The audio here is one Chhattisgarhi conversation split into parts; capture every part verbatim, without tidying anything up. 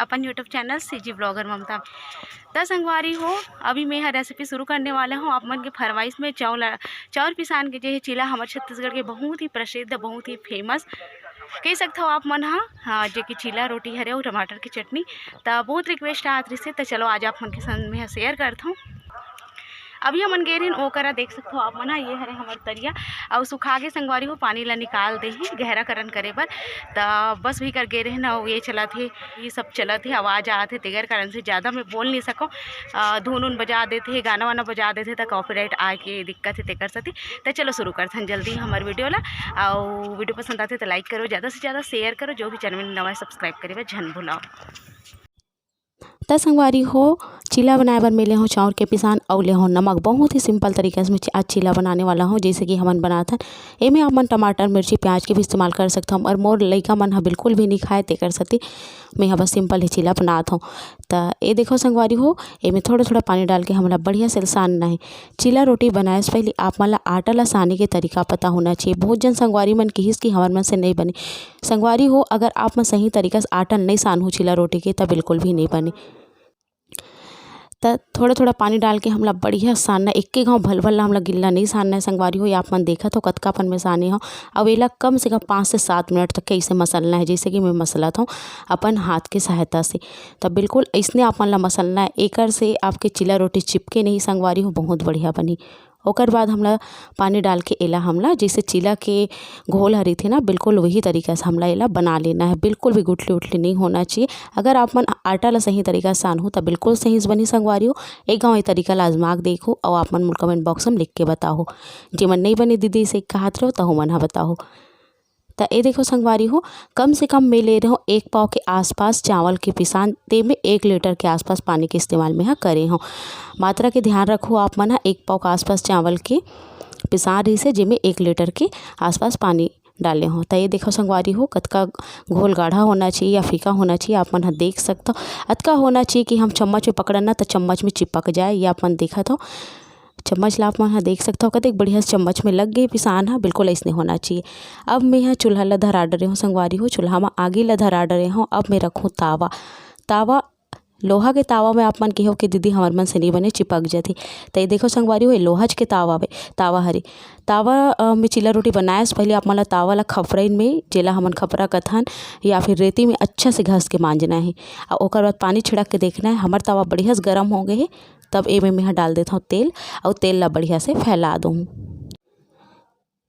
अपन YouTube चैनल सीजी ब्लॉगर ममता। त संगवारी हो, अभी मैं ह रेसिपी शुरू करने वाला हूँ। आप मन के फरमाइश में चाउर, चाउर पिसान के जे हे चीला, हमर छत्तीसगढ़ के बहुत ही प्रसिद्ध, बहुत ही फेमस कह सकथव आप मन ह, हाँ, जे कि चीला रोटी हरे अउ टमाटर के चटनी। त बहुत रिक्वेस्ट आत रहिसे, त चलो आज आप मन के संग में शेयर करथौं। अभी हमन गे रहेन ओ करा, देख सकथव आप मन ह, ये हरे हमर तरिया, अउ सुखा के संगवारी हो पानी ला निकाल दे हे गहराकरण करे बर। त बस भी कर गे रहेन, अउ ये चलत हे, ये सब चलत हे, आवाज आत हे, तेकर कारण से ज्यादा मैं बोल नहीं सकौं। अ, धुन उन बजा देथे, गाना वाना बजा देथे, त कॉपीराइट आए के दिक्कत हे, तेकर सेती। त चलो शुरू करथन जल्दी हमर वीडियो ला, अउ वीडियो पसंद आथे त लाइक करो, ज्यादा से ज्यादा शेयर करो, जो भी चैनल में नवा है सब्सक्राइब करे बर झन भुलाओ। त संगवारी हो, चीला बनाए बर मैं ले हौं चाउर के पिसान अउ ले हौं नमक। बहुत ही सिंपल तरीका से मैं आज चीला बनाने वाला हूँ, जैसे कि हमन बनाथन। एमे आप मन टमाटर, मिर्ची, प्याज के भी इस्तेमाल कर सकथव, और मोर लइका मन ह बिल्कुल भी नहीं खाए, तेकर सेती मैं ह बस सिंपल ही चीला बनात हौं। त ए देखो संगवारी हो, एमे थोड़ा-थोड़ा पानी डाल के हमला बढ़िया से सानना हे। चीला रोटी बनाए से पहले आप मन ला आटा ला साने के तरीका पता होना चाहिए। बहुत जन संगवारी मन किहिस कि हमर मन से नहीं बने। संगवारी हो, अगर आप मन सही तरीका से आटा नहीं सानहू चीला रोटी के, त बिल्कुल भी नहीं बने। त थोड़ा-थोड़ा पानी डाल के हमला बढ़िया सानना, एके घाव भल-भल ला हमला गिल्ला नहीं सानना है संगवारी हो। ये आप मन देखत हो कतका अपन में साने हो। अब एला कम से कम पाँच से सात मिनट तक के ऐसे मसलना है, जैसे कि मैं मसलत हूँ अपन हाथ के सहायता से। त बिल्कुल ऐसने आप मन ला मसलना है, एकर से आपके चीला रोटी चिपके नहीं संगवारी हो, बहुत बढ़िया बनी। ओकर बाद हमला पानी डाल के एला हमला जैसे चीला के घोल ह रहिथे ना, बिल्कुल वही तरीका से हमला एला बना लेना है। बिल्कुल भी गुठली उठली नहीं होना चाहिए। अगर आप मन आटा ला सही तरीका से सानहू त बिल्कुल सही से बनी संगवारी हो। एक घाव ये तरीका ला आजमा के देखो अउ आप मन मोला कमेंट बॉक्स में लिख के बताओ। जेमन नहीं बने दीदी से कहत रहो त ओमन ह बताओ। त ए देखो संगवारी हो, कम से कम मैं ले रहे हो एक पाव के आसपास चावल के पिसान, तेमे एक लीटर के आसपास पानी के इस्तेमाल मैं ह करे हो। मात्रा के ध्यान रखो आप मन ह, एक पाव के आसपास चावल के पिसान रहिसे, जेमे एक लीटर के आसपास पानी डाले हो। त ये देखो संगवारी हो, कतका घोल गाढ़ा होना चाहिए या फीका होना चाहिए, आप मन ह देख सकथो। अतका होना चाहिए कि हम चम्मच में पकड़न ना, त चम्मच में चिपक जाए। ये आप मन देखत हो, चम्मच ला आप मन ह देख सकथो, कतेक बढ़िया से चम्मच में लग गए पिसान ह। बिल्कुल ऐसने होना चाहिए। अब मैं ह चूल्हा ला धरा डरे हूँ संगवारी हो, चूल्हा म आगी ला धरा डरे हूँ। अब मैं रखूँ तावा। तावा, लोहा के तावा में आप मन कहो कि दीदी हमर मन से नहीं बने, चिपक जाथे। त ये देखो संगवारी हो, ये लोहच के तावा हवे, तावा हरे। तावा, अ, में चीला रोटी बनाए से पहले आप मन ला तावा ला खपरइन में, जेला हमन खपरा कथन, या फिर रेती में अच्छा से घस के मांजना है। अउ ओकर बाद पानी छिड़क के देखना है, हमर तावा बढ़िया से गरम हो गए हे। तब एमे मेंहा डाल देथौं तेल, अउ तेल ला बढ़िया से फैला दूँ।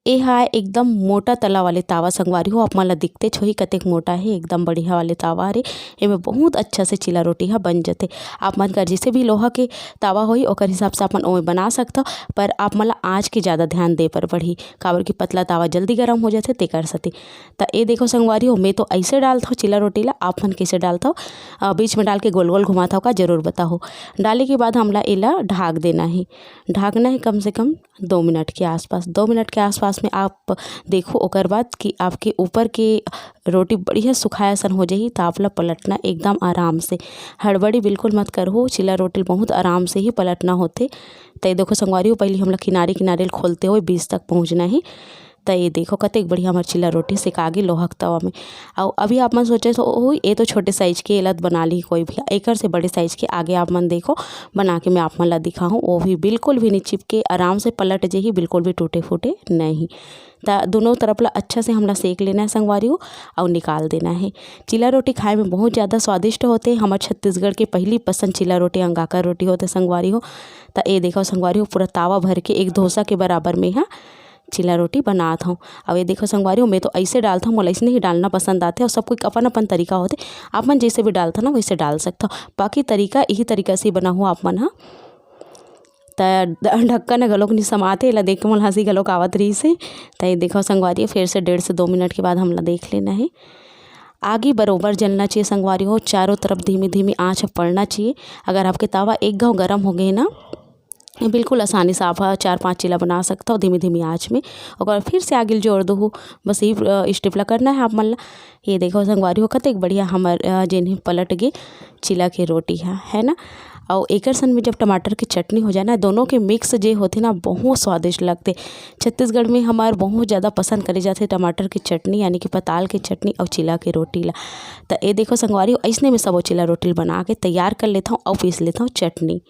ए हा एकदम मोटा तला वाले तावा संगवारी हो, आप मन ला दिखतेच होही कतेक मोटा हे, एकदम बढ़िया वाले तावा हरे। एमे बहुत अच्छा से चीला रोटी हा बन जथे। आप मन कर जैसे भी लोहा के तावा होही, ओकर हिसाब से आप मन ओमे बना सकथव, पर आप मन ला आँच के ज़्यादा ध्यान दे बर पड़ही, काबर कि पतला तावा जल्दी गरम हो जथे, तेकर सेती। त ए देखो संगवारी हो, मैं तो ऐसे डालथौं चीला रोटी ला, आप मन कैसे डालथव? अ, बीच में डाल के गोल गोल घुमाथव का, जरूर बताहो। डाले के बाद हमला एला ढाक देना हे, ढाकना हे कम से कम दो मिनट के आसपास। दो मिनट के आसपास में आप देखो, ओकर बाद कि आपके ऊपर के रोटी बढ़िया सुखाया सन हो जाही, त आप ला पलटना एकदम आराम से, हड़बड़ी बिल्कुल मत करहो। चीला रोटी ल बहुत आराम से ही पलटना होथे। त ये देखो संगवारी हो, पहले हमला किनारे किनारे ल खोलते हुए बीच तक पहुँचना हे। त ये देखो कतेक बढ़िया हमर चीला रोटी सेका गे लोहा के तवा में। अउ अभी आप मन सोचे हो, "ओह, ये तो छोटे साइज के, एला त बना ली कोई भी।" एकर से बड़े साइज के आगे आप मन देखो, बना के मैं आप मन ला दिखाहूँ, वो भी बिल्कुल भी नहीं चिपके, आराम से पलट जाही, बिल्कुल भी टूटे फूटे नहीं। त दोनों तरफ ला अच्छा से हमला सेक लेना है संगवारी हो, अउ निकाल देना है। चीला रोटी खाए में बहुत ज़्यादा स्वादिष्ट होथे। हमर छत्तीसगढ़ के पहली पसंद चीला रोटी अंगाकर रोटी होथे संगवारी हो। त ए देखो संगवारी हो, पूरा तावा भर के एक धोसा के बराबर में हा चीला रोटी बनात हौं। अउ ये देखो संगवारी हो, मैं तो ऐसे डालथौं, मोला ऐसने ही डालना पसंद आथे, अउ सब कोई अपन अपन तरीका होथे, आप मन जैसे भी डालथव ना, वैसे डाल सकथव। बाकी तरीका, यही तरीका से बनाहू आप मन ह। त ढ-, ढक्कन ह घलोक नि समात हे, एला देख के मोला हंसी घलोक आवत रहिस हे। त ये देखो संगवारी हो, फिर से डेढ़ से दो मिनट के बाद हमला देख लेना हे। आगी बरोबर जलना चाहिए संगवारी हो, चारों तरफ धीमी धीमी आंच पड़ना चाहिए। अगर आपके तावा एक घाव गरम हो गए ना, बिल्कुल आसानी से आप ह चार पाँच चीला बना सकथव धीमी धीमी आँच में। ओकर फिर से आगी ल जोर दुहू, बस ये स्टेप ला करना है आप मन ला। ये देखो संगवारी हो, कतेक बढ़िया हमर अ, जेन हे पलट गे चीला के रोटी ह, है ना। अउ एकर संग में जब टमाटर के चटनी हो जाए ना, दोनों के मिक्स जे होथे ना, बहुत स्वादिष्ट लगथे। छत्तीसगढ़ में हमार बहुत ज़्यादा पसंद करे जाथे टमाटर के चटनी, यानी कि पताल के चटनी अउ चीला के रोटी ला। त ए देखो संगवारी हो, अइसने में सबो चीला रोटी ल बना के तैयार कर लेथव अउ पीस लेथव चटनी।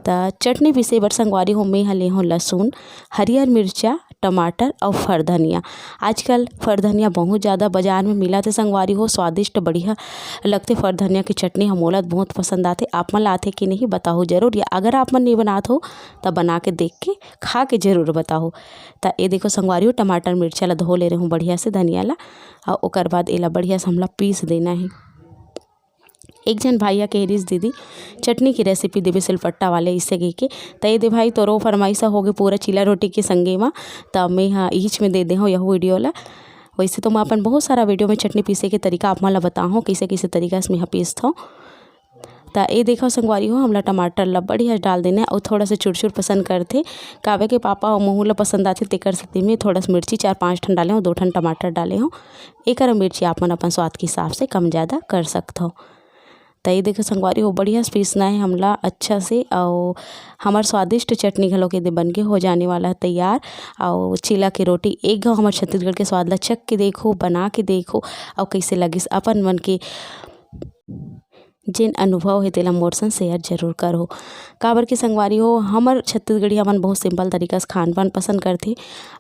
त चटनी पीसे बर संगवारी हो, मैं ह ले हव लहसुन, हरियर मिर्चा, टमाटर अउ फरधनिया। आजकल फरधनिया बहुत ज़्यादा बाजार में मिलत हे संगवारी हो, स्वादिष्ट बढ़िया लगथे फरधनिया के चटनी। ह मोला त बहुत पसंद आथे। आप मन ला आथे कि नहीं, बताहू जरूर, या अगर आप मन नहीं बनात हो त बना के देख के खा के जरूर बताहू। त ए देखो संगवारी हो, टमाटर मिर्चा ला धो ले रहूँ बढ़िया से, धनिया ला, अउ ओकर बाद एला बढ़िया से हमला पीस देना हे। एक झन भाई ह कहे रिहिस, "दीदी, चटनी के रेसिपी देबे सिलपट्टा वाले," इसे कहिके। त ए दे भाई, तोरो फरमाइश होगे पूरा चीला रोटी के संगे म, त मैं ह इहिच में दे दे हव यहू वीडियो ला। वैसे तो मैं अपन बहुत सारा वीडियो में चटनी पीसे के तरीका आप मन ला बताहूँ, कइसे कइसे तरीका से मैं ह पीसथव। त ए देखव संगवारी हो, हमला टमाटर ला बढ़िया डाल देना हे, अउ थोड़ा सा चुरचुर पसंद करथे, काबर के पापा अउ महू ला पसंद आथे, तेकर सेती मैं थोड़ा सा मिर्ची चार पाँच ठन डाले हव, दो ठन टमाटर डाले हव। एकर मिर्ची आप मन अपन स्वाद के हिसाब से कम ज़्यादा कर सकथव। त ये देखो संगवारी हो, बढ़िया से पीसना हे हमला अच्छा से, अउ हमर स्वादिष्ट चटनी घलो के दे बन के हो जाने वाला हे तैयार। अउ चीला के रोटी एक घाव हमर छत्तीसगढ़ के स्वाद ला चख के देखो, बना के देखो, अउ कइसे लगिस अपन मन के जेन अनुभव हे तेला मोर संग शेयर जरूर करहो। काबर कि संगवारी हो, हमर छत्तीसगढ़ी हमन बहुत सिंपल तरीका से खान पान पसंद करथे,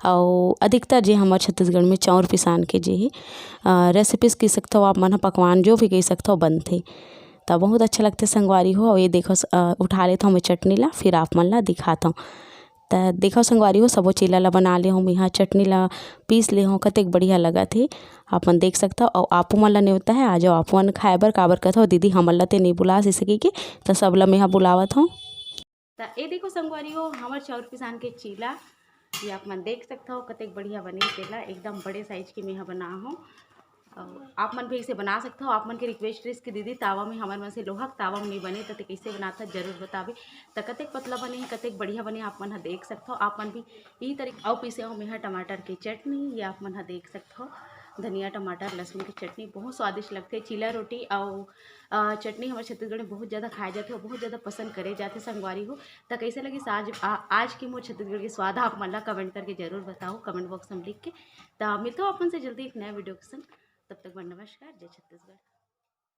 अउ अधिकतर जे हमर छत्तीसगढ़ में चाउर पिसान के जे हे अ, रेसिपीज कहि सकथव आप मन ह, पकवान जो भी कहि सकथव बनथे। त बहुत अच्छा लगथे संगवारी हो। अउ ये देखो स-, अ, उठा लेथव मैं चटनी ला, फिर आप मन ला दिखाथव। त देखव संगवारी हो, सबो चीला ला बना ले हव, मेहा चटनी ला पीस ले हव, कतेक बढ़िया लगत हे, आप मन देख सकथव। अउ आपो मन ला नेवता हे, आ जाओ आप मन खाए बर, काबर कथव दीदी हमन ला ते नइ बुलास, इसे कहिके, त सब ला मेहा बुलावत हव। त ए देखो संगवारी हो, हमर चाउर पिसान के चीला, ये आप मन देख सकथव कतेक बढ़िया बने तेला, एकदम बड़े साइज के मेहा बना हव। अउ आप मन भी इसे बना सकथव। आप मन के रिक्वेस्ट रहिस कि दीदी तावा में हमर मन से लोहा के तावा में नइ बने, त ते कइसे बनाथव जरूर बताबे। त कतेक पतला बने हे, कतेक बढ़िया बने हे, आप मन ह देख सकथव। आप मन भी यही तरीका अउ पीसे हव मेहा टमाटर के चटनी, ये आप मन ह देख सकथव। धनिया टमाटर लहसुन के चटनी बहुत स्वादिष्ट लगथे। चीला रोटी अउ अ, चटनी हमर छत्तीसगढ़ में बहुत ज़्यादा खाए जाथे अउ बहुत ज़्यादा पसंद करे जाथे संगवारी हो। त कइसे लगिस आज, आ, आज के मोर छत्तीसगढ़ के स्वाद, आप मन ला कमेंट करके जरूर बताओ, कमेंट बॉक्स में लिख के। त मिलथव आप मन से जल्दी एक नया वीडियो के संग। तब तक बर नमस्कार, जय छत्तीसगढ़।